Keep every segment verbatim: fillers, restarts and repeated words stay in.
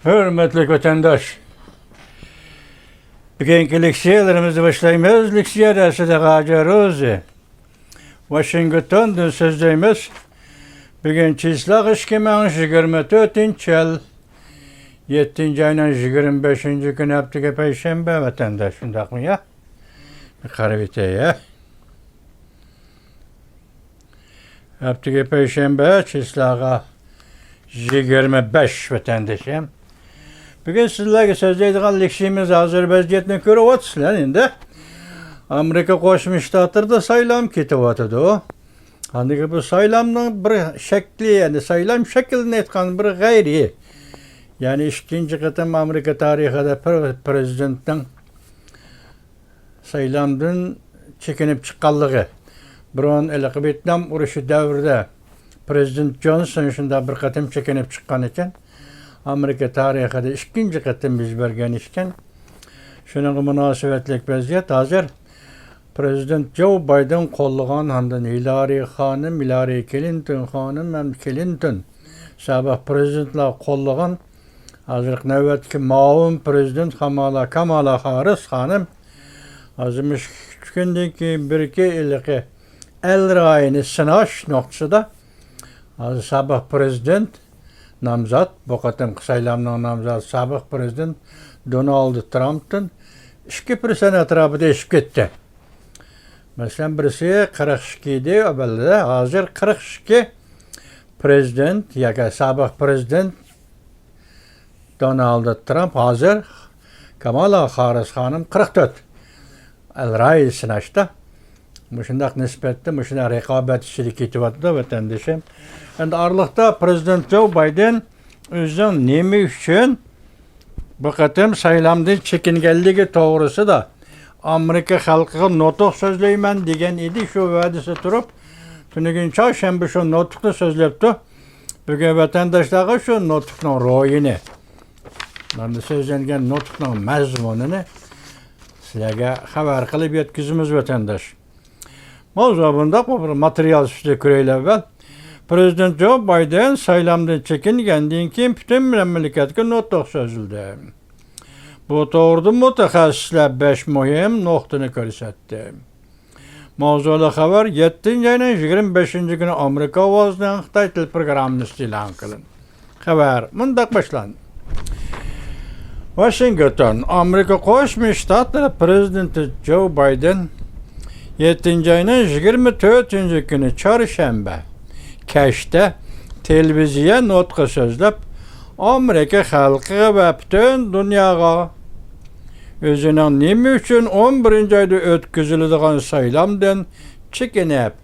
ھۆرمەتلىك ۋەتەنداش، بۈگۈنكى لېكسىيەلىرىمىزنى باشلايمىز. لېكسىيەدە سىدىق ھاجى روزى، ۋاشىنگتوندىن سۆزلەيمىز. بۈگۈن چىسلاغ ئىككى مىڭ يىگىرمە تۆتىنچى يىل، يەتتىنچى ئاينىڭ يىگىرمە بەشىنچى كۈنى، ھەپتىگە پەيشەنبە، ۋەتەنداش، شۇنداقمۇ يا؟ بىر قاراپ ئۆتەي يا. ھەپتىگە پەيشەنبە، چىسلاغا يىگىرمە بەش، ۋەتەندىشىم. بۈگۈن سىزلەرگە سۆزلەيدىغان لېكسىيىمىز، ھازىر ۋەزىيەتنى كۆرۈۋاتىسىلەر ئەمدى. ئامېرىكا قوشما شتاتلىرىدا سايلام كېتىۋاتىدۇ. ئاندىكى بۇ سايلامنىڭ بىر شەكلى، يەنى سايلام شەكلىدىن ئېيتقان بىر غەيرىي. يەنى ئىككىنچى قېتىم ئامېرىكا تارىخىدا پر-، پرېزىدېنتنىڭ سايلامدىن چېكىنىپ چىققانلىقى. بۇرۇن ھېلىقى ۋيېتنام ئۇرۇشى دەۋرىدە پرېزىدېنت جونسون شۇنداق بىر قېتىم چېكىنىپ چىققان ئىكەن. ئامېرىكا تارىخىدا ئىككىنچى قېتىم يۈز بەرگەن ئىكەن. شۇنىڭغا مۇناسىۋەتلىك ۋەزىيەت ھازىر پرېزىدېنت جو بايدېن قوللىغان، ئاندىن ھىلارى خانىم، ھىلارى كلىنتون خانىم ھەم كلىنتون سابىق پرېزىدېنتلار قوللىغان، ھازىرقى نۆۋەتتىكى مۇئاۋىن پرېزىدېنت كامالا، كامالا خاررىس خانىم، ھازىر مۇشۇ ئۈچ كۈندىن كېيىن بىركى ھېلىقى ئەل رايىنى سىناش نۇقتىسىدا، ھازىر سابىق پرېزىدېنت نامزات، بۇ قېتىمقى سايلامنىڭ نامزاتى سابىق پرېزىدېنت دونالد ترامپتىن ئىككى پىرسەنت ئەتراپىدا ئېشىپ كەتتى. مەسىلەن، بىرسى قىرىق ئىككى ئىدى ئەۋۋەلدە، ھازىر قىرىق ئىككى، پرېزىدېنت ياكى سابىق پرېزىدېنت دونالد ترامپ، ھازىر كامالا خاررىس خانىم قىرىق تۆت. ئەل رايى سىناشتا مۇشۇنداق نىسبەتتە، مۇشۇنداق رىقابەت ئىچىدە كېتىۋاتىدۇ، ۋەتەندىشىم. ئەمدى ئارىلىقتا پرېزىدېنت جو بايدېن ئۆزىنىڭ نېمە ئۈچۈن بۇ قېتىم سايلامدىن چېكىنگەنلىكى توغرىسىدا ئامېرىكا خەلقىگە نۇتۇق سۆزلەيمەن دېگەن ئىدى. شۇ ۋەدىسى تۇرۇپ، تۈنۈگۈن چارشەنبە شۇ نۇتۇقنى سۆزلەپتۇ. بۈگۈن ۋەتەنداشلارغا شۇ نۇتۇقنىڭ روھىنى، مانا سۆزلەنگەن نۇتۇقنىڭ مەزمۇنىنى سىلەرگە خەۋەر قىلىپ يەتكۈزىمىز، ۋەتەنداش. ماۋزۇ بۇنداق، بۇ بىر ماتېرىيال سۈپىتىدە كۆرەيلى ئەۋۋەل. پرېزىدېنت جو بايدېن سايلامدىن چېكىنگەندىن كېيىن پۈتۈن مەملىكەتكە نۇتۇق سۆزلىدى. بۇ توغرىدا مۇتەخەسسىسلەر بەش مۇھىم نۇقتىنى كۆرسەتتى. ماۋزۇلۇق خەۋەر، يەتتىنچى ئاينىڭ يىگىرمە بەشىنچى كۈنى ئامېرىكا ئاۋازىنىڭ خىتاي تىل پروگراممىسى ئېلان قىلىندى. خەۋەر مۇنداق باشلاندى. ۋاشىنگتون، ئامېرىكا قوشما شتاتلىرى پرېزىدېنتى جو بايدېن يەتتىنچى ئاينىڭ يىگىرمە تۆتىنچى كۈنى چارشەنبە كەچتە تېلېۋىزىيە نۇتقى سۆزلەپ، ئامېرىكا خەلقىگە ۋە پۈتۈن دۇنياغا ئۆزىنىڭ نېمە ئۈچۈن ئون بىرىنچى ئايدا ئۆتكۈزۈلىدىغان سايلامدىن چېكىنىپ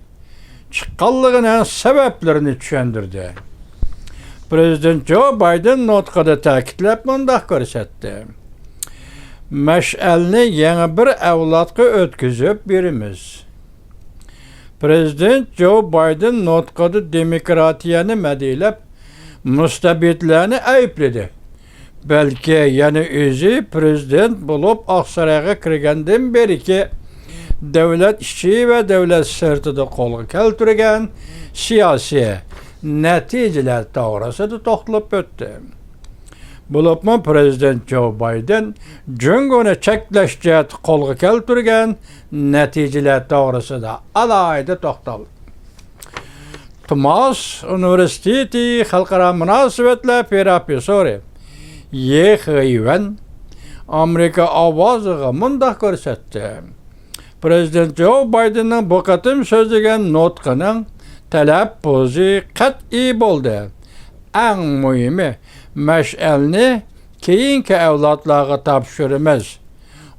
چىققانلىقىنىڭ سەۋەبلىرىنى چۈشەندۈردى. پرېزىدېنت جو بايدېن نۇتقىدا تەكىتلەپ مۇنداق كۆرسەتتى: مەشئەلنى يېڭى بىر ئەۋلادقا ئۆتكۈزۈپ بېرىمىز. پرېزىدېنت جو بايدېن نۇتقىدا دېموكراتىيەنى مەدھىيەلەپ، مۇستەبىتلەرنى ئەيىبلىدى. بەلكى يەنە ئۆزى پرېزىدېنت بولۇپ ئاقسارايغا كىرگەندىن بېرىكى دۆلەت ئىچى ۋە دۆلەت سىرتىدا قولغا كەلتۈرگەن سىياسىي نەتىجىلەر توغرىسىدا توختىلىپ ئۆتتى. بولۇپمۇ پرېزىدېنت جو بايدېن جۇڭگونى چەكلەش جەھەتتە قولغا كەلتۈرگەن نەتىجىلەر توغرىسىدا ئالاھىدە توختالدى. توماس ئۇنىۋېرسىتېتى خەلقئارا مۇناسىۋەتلەر پروفېسسورى يې خېيۋەن ئامېرىكا ئاۋازىغا مۇنداق كۆرسەتتى: پرېزىدېنت جو بايدېننىڭ بۇ قېتىم سۆزلىگەن نۇتقىنىڭ تەلەپپۇزى قەتئىي بولدى. ئەڭ مۇھىمى، مەشئەلنى كېيىنكى ئەۋلادلارغا تاپشۇرىمىز.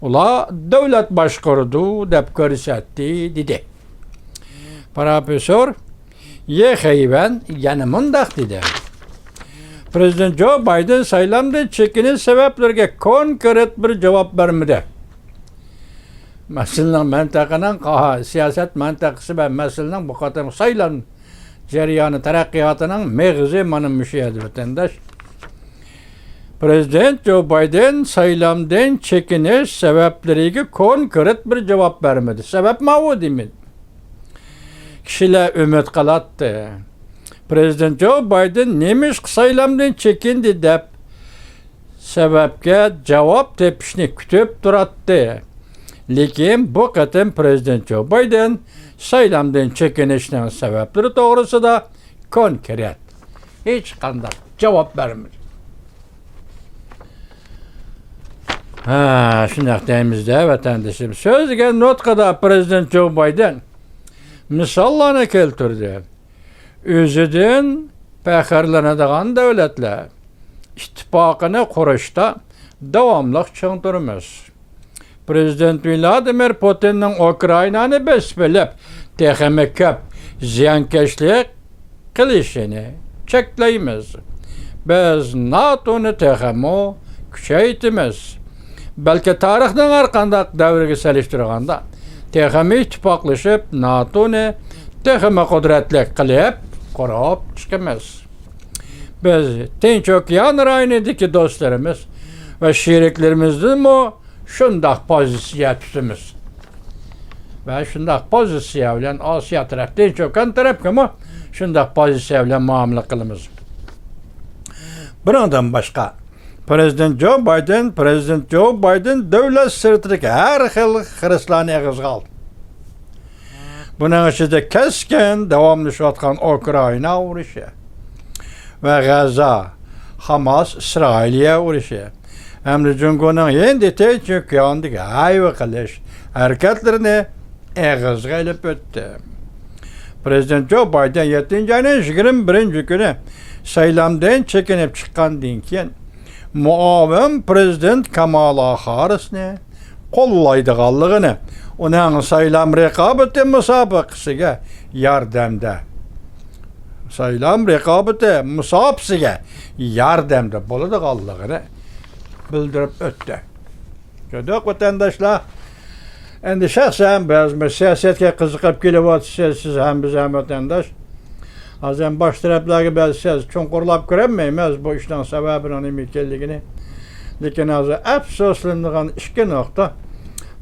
ئۇلار دۆلەت باشقۇرىدۇ دەپ كۆرسەتتى، دېدى. پروفېسسور يې خېيۋەن يەنە مۇنداق دېدى: پرېزىدېنت جو بايدېن سايلامدىن چېكىنىش سەۋەبلىرىگە كونكرېت بىر جاۋاب بەرمىدى. مەسىلىنىڭ مەنتىقىنىڭ، سىياسەت مەنتىقىسى ۋە مەسىلىنىڭ بۇ قېتىمقى سايلام جەريانى تەرەققىياتىنىڭ مېغىزى مانا مۇشۇ يەردە، ۋەتەنداش. پرېزىدېنت جو بايدېن سايلامدىن چېكىنىش سەۋەبلىرىگە كونكرېت بىر جاۋاب بەرمىدى. سەۋەب ماۋۇ دېمىدى. كىشىلەر ئۈمىد قىلاتتى. پرېزىدېنت جو بايدېن نېمىشقا سايلامدىن چېكىندى دەپ سەۋەبكە جاۋاب تېپىشنى كۈتۈپ تۇراتتى. لېكىن بۇ قېتىم پىرېزىدېنت جو بايدېن سايلامدىن چېكىنىشنىڭ سەۋەبلىرى توغرىسىدا كونكرېت ھېچقانداق جاۋاب بەرمىدى. ھە، شۇنداق دەيمىز-دە، ۋەتەندىشىم. سۆزلىگەن نۇتقىدا پىرېزىدېنت جو بايدېن مىساللارنى كەلتۈردى. ئۆزىدىن پەخىرلىنىدىغان دۆلەتلەر ئىتتىپاقىنى قۇرۇشتا داۋاملىق چىڭ تۇرىمىز. پىرېزىدېنت ۋلادىمىر پۇتىننىڭ ئۇكرائىنانى بېسىپ ئېلىپ، تېخىمۇ كۆپ زىيانكەشلىك قىلىشىنى چەكلەيمىز. بىز ناتونى تېخىمۇ كۈچەيتىمىز. بەلكى تارىخنىڭ ھەر قانداق دەۋرىگە سېلىشتۇرغاندا، تېخىمۇ ئىتتىپاقلىشىپ، ناتونى تېخىمۇ قۇدرەتلىك قىلىپ قۇرۇپ چىقىمىز. بىز تىنچ ئوكيان رايونىدىكى دوستلىرىمىز ۋە شېرىكلىرىمىزدىنمۇ شۇنداق پوزىتسىيە تۇتىمىز. ۋە شۇنداق پوزىتسىيە بىلەن ئاسىيا تەرەپ، تىنچ ئوكيان تەرەپكىمۇ شۇنداق پوزىتسىيە بىلەن مۇئامىلە قىلىمىز. بۇنىڭدىن باشقا، پىرېزىدېنت جو بايدېن، پىرېزىدېنت جو بايدېن دۆلەت سىرتىدىكى ھەر خىل خىرىسلارنى ئېغىزغا ئالدى. بۇنىڭ ئىچىدە كەسكىن داۋاملىشىۋاتقان ئۇكرائىنا ئۇرۇشى ۋە غەززە، خاماس، ئىسرائىلىيە ئۇرۇشى ھەمدە جۇڭگونىڭ ھىندى تىنچ ئوكياندىكى ھەيۋە قىلىش ھەرىكەتلىرىنى ئېغىزغا ئېلىپ ئۆتتى. پىرېزىدېنت جو بايدېن يەتتىنچى ئاينىڭ يىگىرمە بىرىنچى كۈنى سايلامدىن چېكىنىپ چىققاندىن كېيىن، مۇئاۋىن پىرېزىدېنت كامالا خاررىسنى قوللايدىغانلىقىنى، ئۇنىڭ سايلام رىقابىتى مۇسابىقىسىگە ياردەمدە، سايلام رىقابىتى مۇسابىقىسىگە ياردەمدە بولىدىغانلىقىنى بىلدۈرۈپ ئۆتتى. كۆردۇق، ۋەتەنداشلار. ئەمدى شەخسەن بەزى بىر سىياسەتكە قىزىقىپ كېلىۋاتىسىز، سىز ھەم بىز ھەم ۋەتەنداش. ھازىر ھەم باش تەرەپلەرگە بەزى سىياسەت چوڭقۇرلاپ كۆرەلمەيمىز بۇ ئىشنىڭ سەۋەبىنىڭ نېمە ئىكەنلىكىنى. لېكىن ھازىر ئەپسۇسلىنىدىغان ئىككى نۇقتا.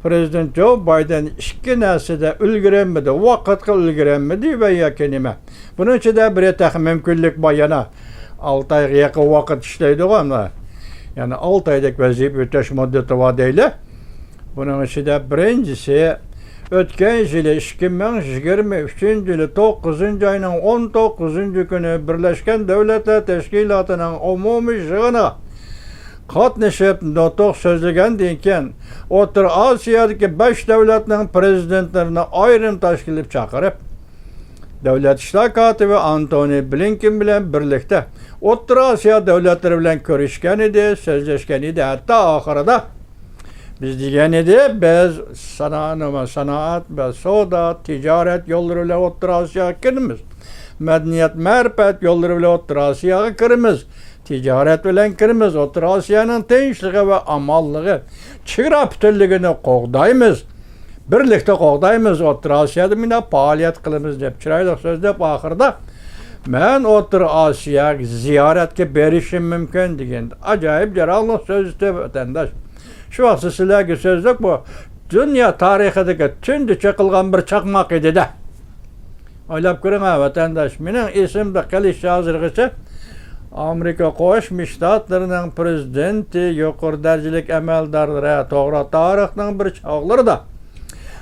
پىرېزىدېنت جو بايدېن ئىككى نەرسىدە ئۈلگۈرەلمىدى، ۋاقىتقا ئۈلگۈرەلمىدى ۋە ياكى نېمە. بۇنىڭ ئىچىدە بىرى تېخى مۇمكىنلىك بار، يەنە ئالتە ئايغا يېقىن ۋاقىت ئىشلەيدىغان، يەنى ئالتە ئايدەك ۋەزىپە ئۆتەش مۇددىتى بار دەيلى. بۇنىڭ ئىچىدە بىرىنچىسى، ئۆتكەن يىلى ئىككى مىڭ يىگىرمە ئۈچىنچى يىلى توققۇزىنچى ئاينىڭ ئون توققۇزىنچى كۈنى بىرلەشكەن دۆلەتلەر تەشكىلاتىنىڭ ئومۇمىي يىغىنىغا قاتنىشىپ، نۇتۇق سۆزلىگەندىن كېيىن، ئوتتۇرا ئاسىيادىكى بەش دۆلەتنىڭ پىرېزىدېنتلىرىنى ئايرىم تاشكىلىپ چاقىرىپ، دۆلەت ئىشلار كاتىپى ئانتونى بلىنكېن بىلەن بىرلىكتە ئوتتۇرا ئاسىيا دۆلەتلىرى بىلەن كۆرۈشكەن ئىدى، سۆزلەشكەن ئىدى. ھەتتا ئاخىرىدا بىز دېگەن ئىدى، بىز سانا-، نېمە، سانائەت ۋە سودا، تىجارەت يوللىرى بىلەن ئوتتۇرا ئاسىياغا كىرىمىز. مەدەنىيەت، مەرىپەت يوللىرى بىلەن ئوتتۇرا ئاسىياغا كىرىمىز. تىجارەت بىلەن كىرىمىز. ئوتتۇرا ئاسىيانىڭ تىنچلىقى ۋە ئامانلىقى، چېگرا پۈتۈنلۈكىنى قوغدايمىز. بىرلىكتە قوغدايمىز، ئوتتۇرا ئاسىيادا مۇنداق پائالىيەت قىلىمىز دەپ چىرايلىق سۆزلەپ، ئاخىرىدا مەن ئوتتۇرا ئاسىياغا زىيارەتكە بېرىشىم مۇمكىن دېگەن ئاجايىپ جاراڭلىق سۆزلىدى ۋەتەنداش. شۇ ۋاقىتتا سىلەرگە سۆزلۈك بۇ دۇنيا تارىخىدىكى تۈندە چېقىلغان بىر چاقماق ئىدى-دە. ئويلاپ كۆرۈڭ ھە، ۋەتەنداش. مېنىڭ ئېسىمدە قېلىشىچە ھازىرغىچە ئامېرىكا قوشما شتاتلىرىنىڭ پىرېزىدېنتى، يۇقىرى دەرىجىلىك ئەمەلدارلىرى توغرا تارىخنىڭ بىر چاغلىرىدا،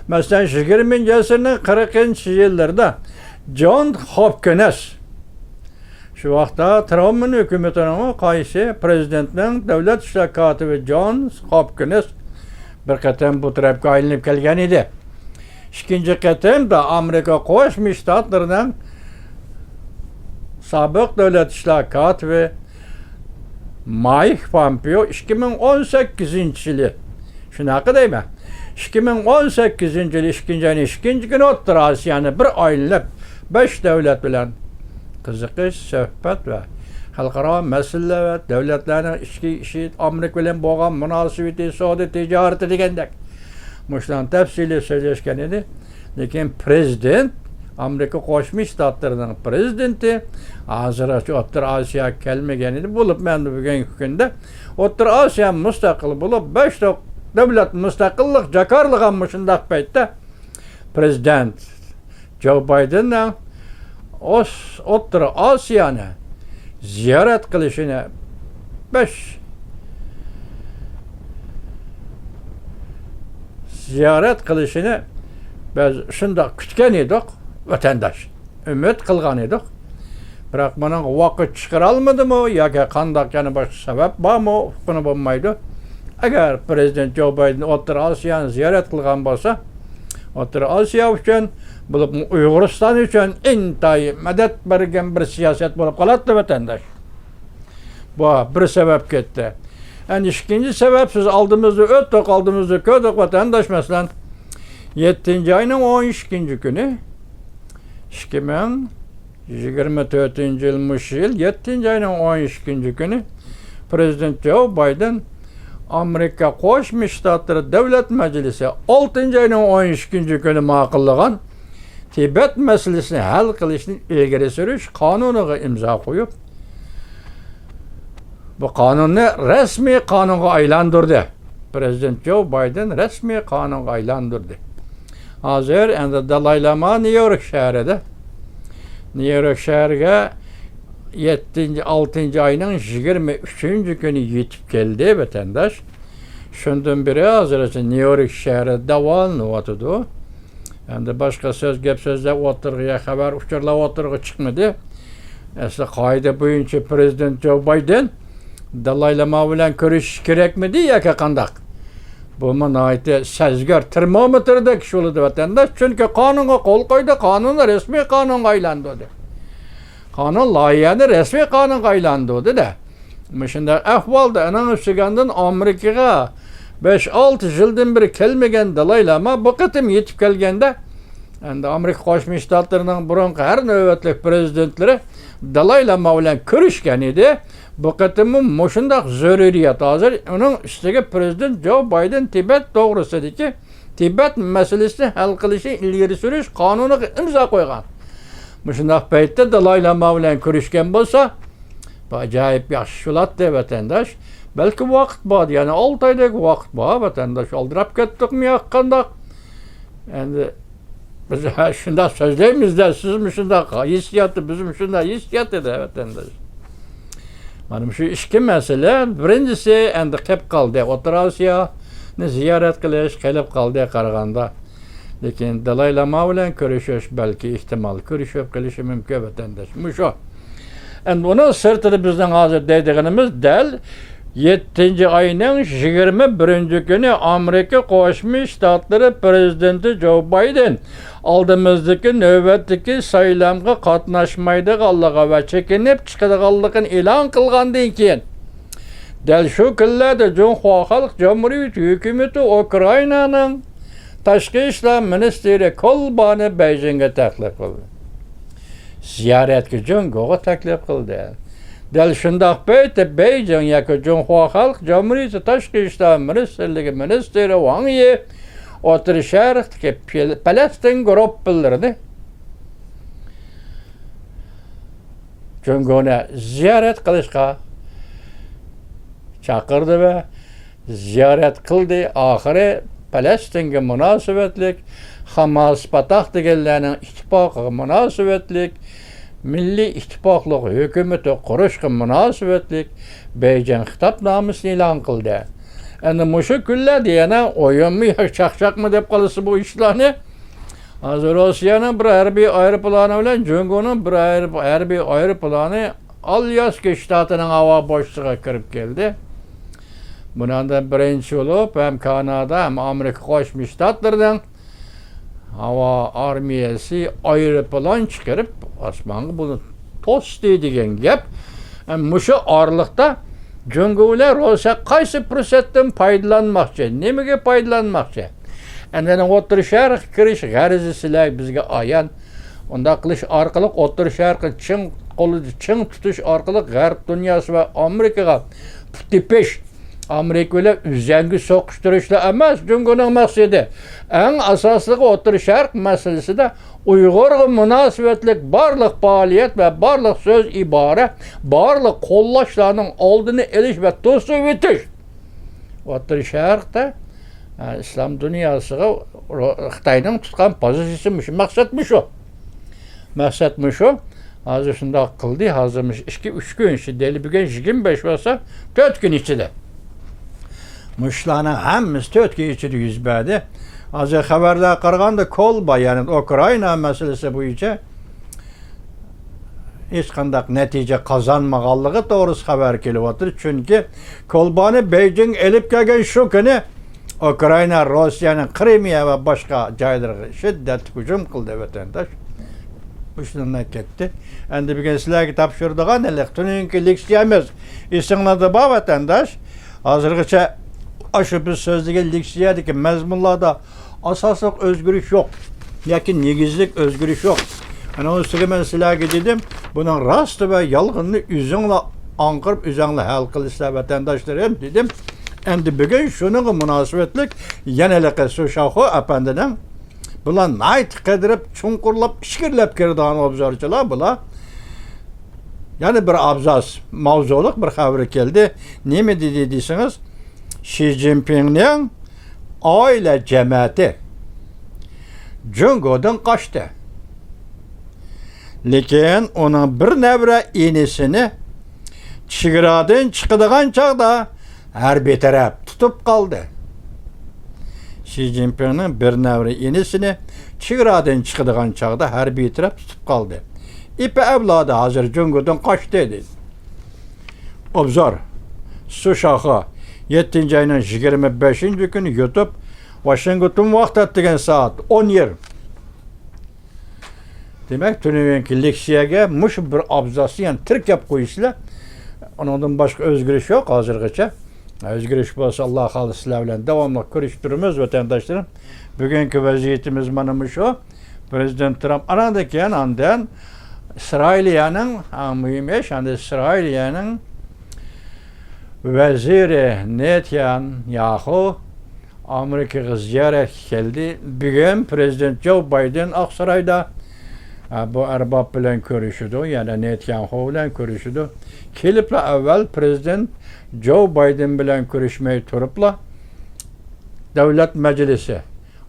مەسىلەن، يىگىرمىنچى ئەسىرنىڭ قىرىقىنچى يىللىرىدا جون خوپكىنس، شۇ ۋاقىتتا تراۋمىن ھۆكۈمىتىنىڭ قايسى پىرېزىدېنتنىڭ دۆلەت ئىشلار كاتىپى جون خوپكىنس بىر قېتىم بۇ تەرەپكە ئايلىنىپ كەلگەن ئىدى. ئىككىنچى قېتىمدا ئامېرىكا قوشما شتاتلىرىنىڭ سابىق دۆلەت ئىشلار كاتىپى مايك پومپېئو ئىككى مىڭ ئون سەككىزىنچى يىلى، شۇنداق دەيمەن، ئىككى مىڭ ئون سەككىزىنچى يىلى ئىككىنچى ئاينىڭ ئىككىنچى كۈنى ئوتتۇرا ئاسىيانى بىر ئايلىنىپ، بەش دۆلەت بىلەن قىزىقىش، سۆھبەت ۋە خەلقئارا مەسىلىلەر ۋە دۆلەتلەرنىڭ ئىچكى ئىشى، ئامېرىكا بىلەن بولغان مۇناسىۋىتى، سودا تىجارىتى دېگەندەك مۇشۇلارنى تەپسىلىي سۆزلەشكەن ئىدى. لېكىن پىرېزىدېنت، ئامېرىكا قوشما شتاتلىرىنىڭ پىرېزىدېنتى ھازىرغىچە ئوتتۇرا ئاسىياغا كەلمىگەن ئىدى. بولۇپ مەن بۈگۈنكى كۈندە ئوتتۇرا ئاسىيا مۇستەقىل بولۇپ، بەش دۆ-، دۆلەت مۇستەقىللىق جاكارلىغان مۇشۇنداق پەيتتە پىرېزىدېنت جو بايدېننىڭ ئوس-، ئوتتۇرا ئاسىيانى زىيارەت قىلىشىنى بەش زىيارەت قىلىشىنى بىز شۇنداق كۈتكەن ئىدۇق، ۋەتەنداش. ئۈمىد قىلغان ئىدۇق. بىراق بۇنىڭغا ۋاقىت چىقىرالمىدىمۇ ياكى قانداق، يەنە باشقا سەۋەب بارمۇ، ئۇققىلى بولمايدۇ. ئەگەر پىرېزىدېنت جو بايدېن ئوتتۇرا ئاسىيانى زىيارەت قىلغان بولسا، ئوتتۇرا ئاسىيا ئۈچۈن، بولۇپمۇ ئۇيغۇرىستان ئۈچۈن ئىنتايىن مەدەت بەرگەن بىر سىياسەت بولۇپ قالاتتى، ۋەتەنداش. بۇ بىر سەۋەب كەتتى. ئەنە ئىككىنچى سەۋەب، سىز ئالدىمىزدا ئۆتتۇق، ئالدىمىزدا كۆردۇق، ۋەتەنداش، مەسىلەن، يەتتىنچى ئاينىڭ ئون ئىككىنچى كۈنى، ئىككى مىڭ يىگىرمە تۆتىنچى يىل، مۇشۇ يىل يەتتىنچى ئاينىڭ ئون ئىككىنچى كۈنى پىرېزىدېنت جو بايدېن ئامېرىكا قوشما شتاتلىرى دۆلەت مەجلىسى ئالتىنچى ئاينىڭ ئون ئىككىنچى كۈنى ماقۇللىغان تىبەت مەسىلىسىنى ھەل قىلىشنى ئىلگىرى سۈرۈش قانۇنىغا ئىمزا قويۇپ، بۇ قانۇننى رەسمىي قانۇنغا ئايلاندۇردى. پىرېزىدېنت جو بايدېن رەسمىي قانۇنغا ئايلاندۇردى. ھازىر ئەمدى دالاي لاما نيۇ يورك شەھىرىدە. نيۇ يورك شەھىرىگە يەتتىنچى، ئالتىنچى ئاينىڭ يىگىرمە ئۈچىنچى كۈنى يېتىپ كەلدى، ۋەتەنداش. شۇندىن بېرى ھازىرغىچە نيۇ يورك شەھىرىدە داۋالىنىۋاتىدۇ. ئەمدى باشقا سۆز، گەپ سۆزلەر ئوتتۇرىغا، يا خەۋەر ئۇچۇرلار ئوتتۇرىغا چىقمىدى. ئەسلى قائىدە بويىچە پىرېزىدېنت جو بايدېن دالاي لاما بىلەن كۆرۈشۈش كېرەكمىدى ياكى قانداق؟ بۇمۇ ناھايىتى سەزگۈر تېرمومېتىردەك ئىش بولىدۇ، ۋەتەنداش. چۈنكى قانۇنغا قول قويدى، قانۇننى رەسمىي قانۇنغا ئايلاندۇردى. قانۇن لايىھەنى رەسمىي قانۇنغا ئايلاندۇردى-دە. مۇشۇنداق ئەھۋالدا ئېنىڭ ئۈستىگە ئاندىن ئامېرىكىغا بەش-ئالتە يىلدىن بېرى كەلمىگەن دالاي لاما بۇ قېتىم يېتىپ كەلگەندە، ئەمدى ئامېرىكا قوشما شتاتلىرىنىڭ بۇرۇنقى ھەر نۆۋەتلىك پىرېزىدېنتلىرى دالاي لاما بىلەن كۆرۈشكەن ئىدى. بۇ قېتىممۇ مۇشۇنداق زۆرۈرىيەت ھازىر. ئۇنىڭ ئۈستىگە پىرېزىدېنت جو بايدېن تىبەت توغرىسىدىكى، تىبەت مەسىلىسىنى ھەل قىلىشنى ئىلگىرى سۈرۈش قانۇنىغا ئىمزا قويغان. مۇشۇنداق پەيتتە دالاي لاما بىلەن كۆرۈشكەن بولسا، بۇ ئاجايىپ ياخشى بولاتتى، ۋەتەنداش. بەلكى ۋاقىت بار، يەنە ئالتە ئايدەك ۋاقىت بار، ۋەتەنداش. ئالدىراپ كەتتۇقمۇ ياكى قانداق؟ ئەمدى بىز ھە، شۇنداق سۆزلەيمىز-دە، سىزمۇ شۇنداق ھېسسىياتتا، بىزمۇ شۇنداق ھېسسىياتتا-دە، ۋەتەنداش. مانا مۇشۇ ئىككى مەسىلە، بىرىنچىسى ئەمدى قېلىپ قالدى، ئوتتۇرا ئاسىيانى زىيارەت قىلىش قېلىپ قالدى قارىغاندا. لېكىن دالاي لاما بىلەن كۆرۈشۈش بەلكى ئېھتىمال، كۆرۈشۈپ قېلىشى مۇمكىن، ۋەتەنداش. مۇشۇ. ئەمدى ئۇنىڭ سىرتىدا بىزنىڭ ھازىر دەيدىغىنىمىز دەل يەتتىنچى ئاينىڭ يىگىرمە بىرىنچى كۈنى ئامېرىكا قوشما شتاتلىرى پىرېزىدېنتى جو بايدېن ئالدىمىزدىكى نۆۋەتتىكى سايلامغا قاتناشمايدىغانلىقى ۋە چېكىنىپ چىقىدىغانلىقىنى ئېلان قىلغاندىن كېيىن، دەل شۇ كۈنلەردە جۇڭخۇا خەلق جۇمھۇرىيىتى ھۆكۈمىتى ئۇكرائىنانىڭ تاشقى ئىشلار مىنىستىرى كولبانى بېيجىڭغا تەكلىپ قىلدى. زىيارەتكە جۇڭگوغا تەكلىپ قىلدى. دەل شۇنداق پەيتتە بېيجىڭ ياكى جۇڭخۇا خەلق جۇمھۇرىيىتى تاشقى ئىشلار مىنىستىرلىكى مىنىستىرى ۋاڭ يى ئوتتۇرا شەرقتىكى پەل-، پەلەستىن گۇرۇپپىلىرىنى جۇڭگونى زىيارەت قىلىشقا چاقىردى ۋە زىيارەت قىلدى. ئاخىرى پەلەستىنگە مۇناسىۋەتلىك، خاماس، پاتاھ دېگەنلەرنىڭ ئىتتىپاقىغا مۇناسىۋەتلىك، مىللىي ئىتتىپاقلىق ھۆكۈمىتى قۇرۇشقا مۇناسىۋەتلىك بېيجىڭ خىتابنامىسىنى ئېلان قىلدى. ئەنە مۇشۇ كۈنلەردە يەنە ئويۇنمۇ ياكى چاقچاقمۇ دەپ قالىسىز بۇ ئىشلارنى. ھازىر روسىيەنىڭ بىر ھەربىي ئايروپىلانى بىلەن جۇڭگونىڭ بىر ئايرو-، ھەربىي ئايروپىلانى ئالياسكا شتاتىنىڭ ھاۋا بوشلۇقىغا كىرىپ كەلدى. بۇنىڭدا بىرىنچى بولۇپ ھەم كانادا، ھەم ئامېرىكا قوشما شتاتلىرىنىڭ ھاۋا ئارمىيەسى ئايروپىلان چىقىرىپ، ئاسمانغا بۇنى توستى دېگەن گەپ. ھەم مۇشۇ ئارىلىقتا جۇڭگو بىلەن روسىيە قايسى پۇرسەتتىن پايدىلانماقچى؟ نېمىگە پايدىلانماقچى؟ ئەنە ئوتتۇرا شەرققە كىرىش غەرىزى سىلەر بىزگە ئايان. ئۇنداق قىلىش ئارقىلىق ئوتتۇرا شەرقنى چىڭ قولىدا چىڭ تۇتۇش ئارقىلىق غەرب دۇنياسى ۋە ئامېرىكىغا پۇت تېپىش، ئامېرىكا بىلەن ئۈزەڭگە سوقۇشتۇرۇشلا ئەمەس جۇڭگونىڭ مەقسىتى. ئەڭ ئاساسلىقى ئوتتۇرا شەرق مەسىلىسىدە ئۇيغۇرغا مۇناسىۋەتلىك بارلىق پائالىيەت ۋە بارلىق سۆز ئىبارە، بارلىق قوللاشلارنىڭ ئالدىنى ئېلىش ۋە توسۇۋېتىش. ئوتتۇرا شەرقتە، ئە، ئىسلام دۇنياسىغا رو-، خىتاينىڭ تۇتقان پوزىتسىيىسى مۇشۇ، مەقسەت مۇشۇ. مەقسەت مۇشۇ. ھازىر شۇنداق قىلدى، ھازىر مۇشۇ ئىككى، ئۈچ كۈن ئىچىدە، دەل بۈگۈن يىگىرمە بەش بولسا، تۆت كۈن ئىچىدە. مۇشۇلارنىڭ ھەممىسى تۆت كۈن ئىچىدە يۈز بەردى. ھازىر خەۋەرلەرگە قارىغاندا، كولبا، يەنى ئۇكرائىنا مەسىلىسى بويىچە ھېچقانداق نەتىجە قازانمىغانلىقى توغرىسىدا خەۋەر كېلىۋاتىدۇ. چۈنكى كولبانى بېيجىڭ ئېلىپ كەلگەن شۇ كۈنى ئۇكرائىنا روسىيەنىڭ قىرىمىيە ۋە باشقا جايلىرىغا شىددەتلىك ھۇجۇم قىلدى، ۋەتەنداش. مۇشۇنداق كەتتى. ئەمدى بۈگۈن سىلەرگە تاپشۇرىدىغان ھېلىقى تۈنۈگۈنكى لېكسىيەمىز. ئېسىڭلاردا بار، ۋەتەنداش. ھازىرغىچە ئاشۇ بىز سۆزلىگەن لېكسىيەدىكى مەزمۇنلاردا ئاساسلىق ئۆزگىرىش يوق ياكى نېگىزلىك ئۆزگىرىش يوق. ئەنە ئۇنىڭ ئۈستىگە مەن سىلەرگە دېدىم، بۇنىڭ راستى ۋە يالغىنىنى ئۆزۈڭلار ئاڭقىرىپ، ئۆزۈڭلار ھەل قىلىسىلەر، ۋەتەنداشلىرىم، دېدىم. ئەمدى بۈگۈن شۇنىڭغا مۇناسىۋەتلىك يەنە ھېلىقى سۇشاخۇ ئەپەندىنىڭ بۇلار ناھايىتى قىدىرىپ، چوڭقۇرلاپ، ئىچكىرىلەپ كىرىدىغان ئوبزورچىلار بۇلار. يەنە بىر ئابزاس ماۋزۇلۇق بىر خەۋىرى كەلدى. نېمە دېدى دېسىڭىز، شى جىنپىڭنىڭ ئائىلە جەمەتى جۇڭگودىن قاچتى. لېكىن ئۇنىڭ بىر نەۋرە ئىنىسىنى چېگرادىن چىقىدىغان چاغدا ھەربىي تەرەپ تۇتۇپ قالدى. شى جىنپىڭنىڭ بىر نەۋرە ئىنىسىنى چېگرادىن چىقىدىغان چاغدا ھەربىي تەرەپ تۇتۇپ قالدى. ئېپى ئەۋلادى ھازىر جۇڭگودىن قاچتى، دېدى. ئوبزور. سۇشاخۇ، يەتتىنچى ئاينىڭ يىگىرمە بەشىنچى كۈنى يۇتۇپ، ۋاشىنگتون ۋاقتى دېگەن سائەت ئون يېرىم. دېمەك، تۈنۈگۈنكى لېكسىيەگە مۇشۇ بىر ئابزاسنى يەنە تىركەپ قويىسىلەر. ئۇنىڭدىن باشقا ئۆزگىرىش يوق ھازىرغىچە. ئۆزگىرىش بولسا، ئاللا خالىسا، سىلەر بىلەن داۋاملىق كۆرۈشۈپ تۇرىمىز، ۋەتەنداشلىرىم. بۈگۈنكى ۋەزىيىتىمىز مانا مۇشۇ. پىرېزىدېنت ترامپ، ئاناندىن كېيىن، ئاندىن ئىسرائىلىيەنىڭ، ئەڭ مۇھىم ئىش، ئاندىن ئىسرائىلىيەنىڭ ۋەزىرى نېتانياخۇ ئامېرىكىغا زىيارەتكە كەلدى. بۈگۈن پىرېزىدېنت جو بايدېن ئاقسارايدا، ئە، بۇ ئەرباب بىلەن كۆرۈشىدۇ، يەنى نېتانياخۇ بىلەن كۆرۈشىدۇ. كېلىپلا ئەۋۋەل پىرېزىدېنت جو بايدېن بىلەن كۆرۈشمەي تۇرۇپلا، دۆلەت مەجلىسى،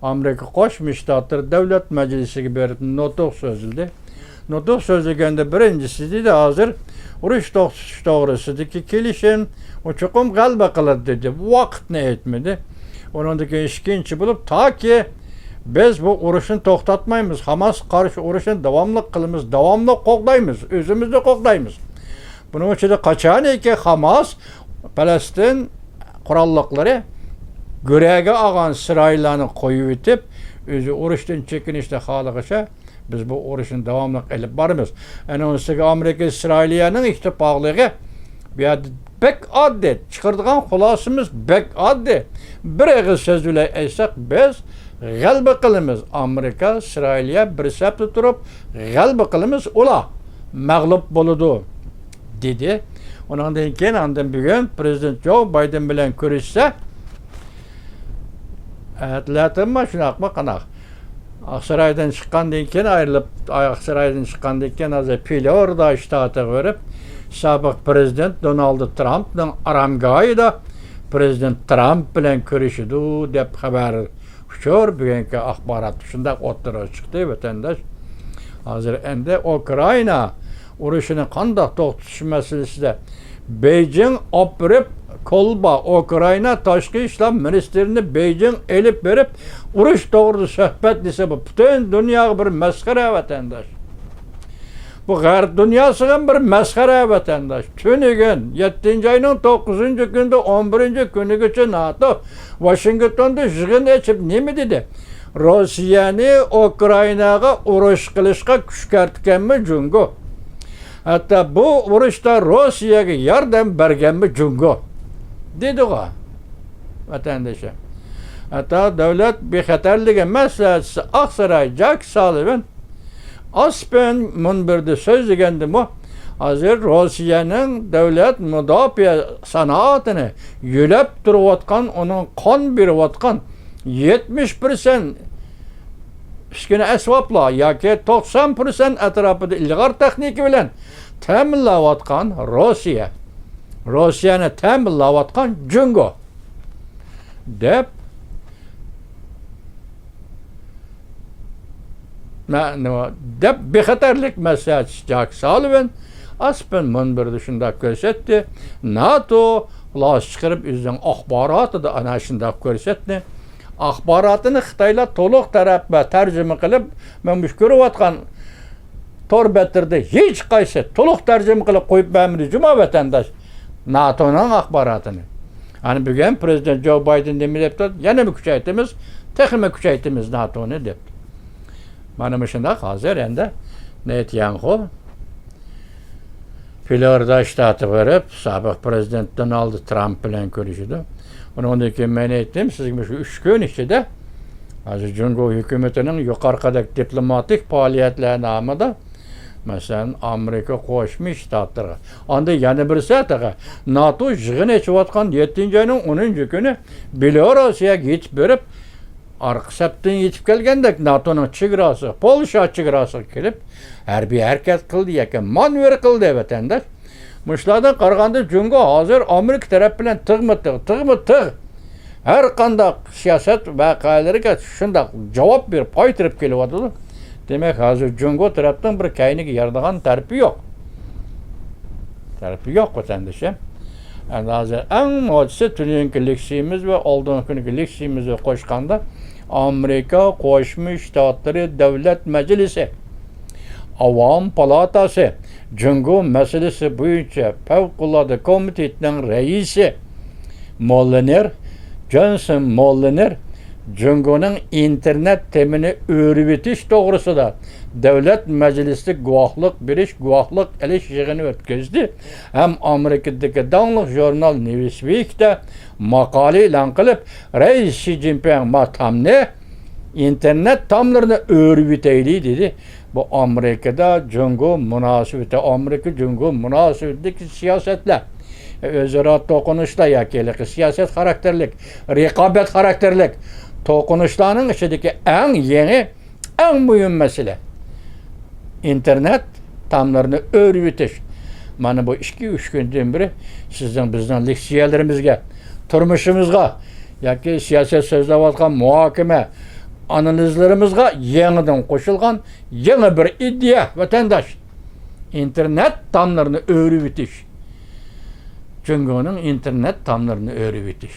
ئامېرىكا قوشما شتاتلىرى دۆلەت مەجلىسىگە بېرىپ نۇتۇق سۆزلىدى. نۇتۇق سۆزلىگەندە بىرىنچىسى دېدى، ھازىر ئۇرۇش توختىتىش توغرىسىدىكى كېلىشىم، ئۇ چوقۇم غەلىبە قىلىدۇ دېدى. ۋاقىتنى ئېيتمىدى. ئۇنىڭدىن كېيىن ئىككىنچى بولۇپ، تاكى بىز بۇ ئۇرۇشنى توختاتمايمىز، خاماسقا قارشى ئۇرۇشنى داۋاملىق قىلىمىز، داۋاملىق قوغدايمىز، ئۆزىمىزنى قوغدايمىز. بۇنىڭ ئىچىدە قاچانكى خاماس پەلەستىن قوراللىقلىرى گۆرەگە ئالغان ئىسرائىللارنى قويۇۋېتىپ، ئۆزى ئۇرۇشتىن چېكىنىشنى خالىغىچە، بىز بۇ ئۇرۇشنى داۋاملىق ئېلىپ بارىمىز. ئەنە ئۇنىڭ ئۈستىگە ئامېرىكا ئىسرائىلىيەنىڭ ئىتتىپاقلىقى بۇ يەردە بەك ئاددىي. چىقىرىدىغان خۇلاسىمىز بەك ئاددىي. بىر ئېغىز سۆز بىلەن ئېيتساق، بىز غەلىبە قىلىمىز. ئامېرىكا، ئىسرائىلىيە بىر سەپتە تۇرۇپ، غەلىبە قىلىمىز، ئۇلار مەغلۇپ بولىدۇ، دېدى. ئۇنىڭدىن كېيىن ئاندىن بۈگۈن پىرېزىدېنت جو بايدېن بىلەن كۆرۈشسە، ئەتىلەتىنما شۇنداقمۇ قانداق؟ ئاقسارايدىن چىققاندىن كېيىن ئايرىلىپ، ئاقسارايدىن چىققاندىن كېيىن ھازىر فلورىدا شتاتىغا بېرىپ، سابىق پىرېزىدېنت دونالد ترامپنىڭ ئارامگاھىدا پىرېزىدېنت ترامپ بىلەن كۆرۈشىدۇ، دەپ خەۋەر، ئۇچۇر، بۈگۈنكى ئاخباراتتا شۇنداق ئوتتۇرىغا چىقتى، ۋەتەنداش. ھازىر ئەمدى ئۇكرائىنا ئۇرۇشىنى قانداق توختىتىش مەسىلىسىدە بېيجىڭ ئاپىرىپ، كولبا، ئۇكرائىنا تاشقى ئىشلار مىنىستىرىنى بېيجىڭ ئېلىپ بېرىپ، ئۇرۇش توغرىدا سۆھبەت دېسە، بۇ پۈتۈن دۇنياغا بىر مەسخىرە، ۋەتەنداش. بۇ غەرب دۇنياسىغا بىر مەسخىرە، ۋەتەنداش. تۈنۈگۈن، يەتتىنچى ئاينىڭ توققۇزىنچى كۈنىدە ئون بىرىنچى كۈنىگىچە ناتو ۋاشىنگتوندا يىغىن ئېچىپ نېمە دېدى؟ روسىيەنى ئۇكرائىناغا ئۇرۇش قىلىشقا كۈشكۈرتكەنمۇ جۇڭگو؟ ھەتتا بۇ ئۇرۇشتا روسىيەگە ياردەم بەرگەنمۇ جۇڭگو؟ دېدىغۇ، ۋەتەندىشىم. ھەتتا دۆلەت بىخەتەرلىكى مەسلىھەتچىسى ئاقساراي جاك سالىۋان ئاسپېن مۇنبىرىدە سۆزلىگەندىمۇ، ھازىر روسىيەنىڭ دۆلەت مۇداپىئە سانائىتىنى يۆلەپ تۇرۇۋاتقان، ئۇنىڭ قان بېرىۋاتقان يەتمىش پىرسەنت ئۈسكۈنە ئەسۋابلار ياكى توقسان پىرسەنت ئەتراپىدا ئىلغار تېخنىكا بىلەن تەمىنلەۋاتقان روسىيە، روسىيەنى تەمىنلەۋاتقان جۇڭگو، دەپ، مە-، نېمە، دەپ بىخەتەرلىك مەسلىھەتچىسى جاك سالىۋان ئاسپېن مۇنبىرىدە شۇنداق كۆرسەتتى. ناتو خۇلاسە چىقىرىپ ئۆزىنىڭ ئاخباراتىدا ئەنە شۇنداق كۆرسەتتى. ئاخباراتىنى خىتايلار تولۇق تەرەپ ۋە تەرجىمە قىلىپ، مەن مۇشۇ كۆرۈۋاتقان تور بەتلىرىدە ھېچقايسى تولۇق تەرجىمە قىلىپ قويۇپ بەرمىدى جۇما ۋەتەنداش ناتونىڭ ئاخباراتىنى. ئەنە بۈگۈن پىرېزىدېنت جو بايدېن نېمە دەپتۇ؟ يەنە بىر كۈچەيتىمىز، تېخىمۇ كۈچەيتىمىز ناتونى دەپتۇ. مانا مۇشۇنداق ھازىر ئەندى نېتانياھۇ فلورىدا شتاتىغا بېرىپ، سابىق پىرېزىدېنت دونالد ترامپ بىلەن كۆرۈشىدۇ. ئۇنىڭدىن كېيىن مەن ئېيتتىم، سىزگە مۇشۇ ئۈچ كۈن ئىچىدە ھازىر جۇڭگو ھۆكۈمىتىنىڭ يۇقىرىقىدەك دىپلوماتىك پائالىيەتلەر نامىدا، مەسىلەن، ئامېرىكا قوشما شتاتلىرىغا، ئاندىن يەنە بىرسى تېخى ناتو يىغىنى ئېچىۋاتقان يەتتىنچى ئاينىڭ ئونىنچى كۈنى بېلوروسىيەگە يېتىپ بېرىپ، ئارقا سەپتىن يېتىپ كەلگەندەك ناتونىڭ چېگراسىغا، پولشا چېگراسىغا كېلىپ، ھەربىي ھەرىكەت قىلدى ياكى مانېۋىر قىلدى، ۋەتەنداش. مۇشۇلاردىن قارىغاندا، جۇڭگو ھازىر ئامېرىكا تەرەپ بىلەن تىغمۇ تىغ، تىغمۇ تىغ. ھەر قانداق سىياسەت ۋەقەلىرىگە شۇنداق جاۋاب بېرىپ، قايتۇرۇپ كېلىۋاتىدۇ. دېمەك، ھازىر جۇڭگو تەرەپنىڭ بىر كەينىگە يارىدىغان تەرىپى يوق. تەرىپى يوق، ۋەتەندىشىم. ئەمدى ھازىر ئەڭ مۇھىمى تۈنۈگۈنكى لېكسىيىمىز ۋە ئالدىنقى كۈنكى لېكسىيىمىزنى قوشقاندا، ئامېرىكا قوشما شتاتلىرى دۆلەت مەجلىسى ئاۋام پالاتاسى جۇڭگو مەسىلىسى بويىچە پەۋقۇلئاددە كومىتېتىنىڭ رەئىسى موللېنېر، جونسون موللېنېر جۇڭگونىڭ ئىنتېرنېت تېمىنى ئۆرۈۋېتىش توغرىسىدا دۆلەت مەجلىسىدە گۇۋاھلىق بېرىش، گۇۋاھلىق ئېلىش يىغىنى ئۆتكۈزدى ھەم ئامېرىكىدىكى داڭلىق ژۇرنال نيۇزۋىكتا ماقالە ئېلان قىلىپ، رەئىس شى جىنپىڭ ما تامنى ئىنتېرنېت تاملىرىنى ئۆرۈۋېتەيلى، دېدى. بۇ ئامېرىكىدا جۇڭگو مۇناسىۋىتى، ئامېرىكا جۇڭگو مۇناسىۋىتىدىكى سىياسەتلەر، ئۆزئارا توقۇنۇشلار ياكى ھېلىقى سىياسەت خاراكتېرلىك، رىقابەت خاراكتېرلىك توقۇنۇشلارنىڭ ئىچىدىكى ئەڭ يېڭى، ئەڭ مۇھىم مەسىلە، ئىنتېرنېت تاملىرىنى ئۆرۈۋېتىش. مانا بۇ ئىككى، ئۈچ كۈندىن بېرى سىزنىڭ، بىزنىڭ لېكسىيەلىرىمىزگە، تۇرمۇشىمىزغا ياكى سىياسەت سۆزلەۋاتقان مۇھاكىمە، ئانالىزلىرىمىزغا يېڭىدىن قوشۇلغان يېڭى بىر ئىدىيە، ۋەتەنداش. ئىنتېرنېت تاملىرىنى ئۆرۈۋېتىش. جۇڭگونىڭ ئىنتېرنېت تاملىرىنى ئۆرۈۋېتىش.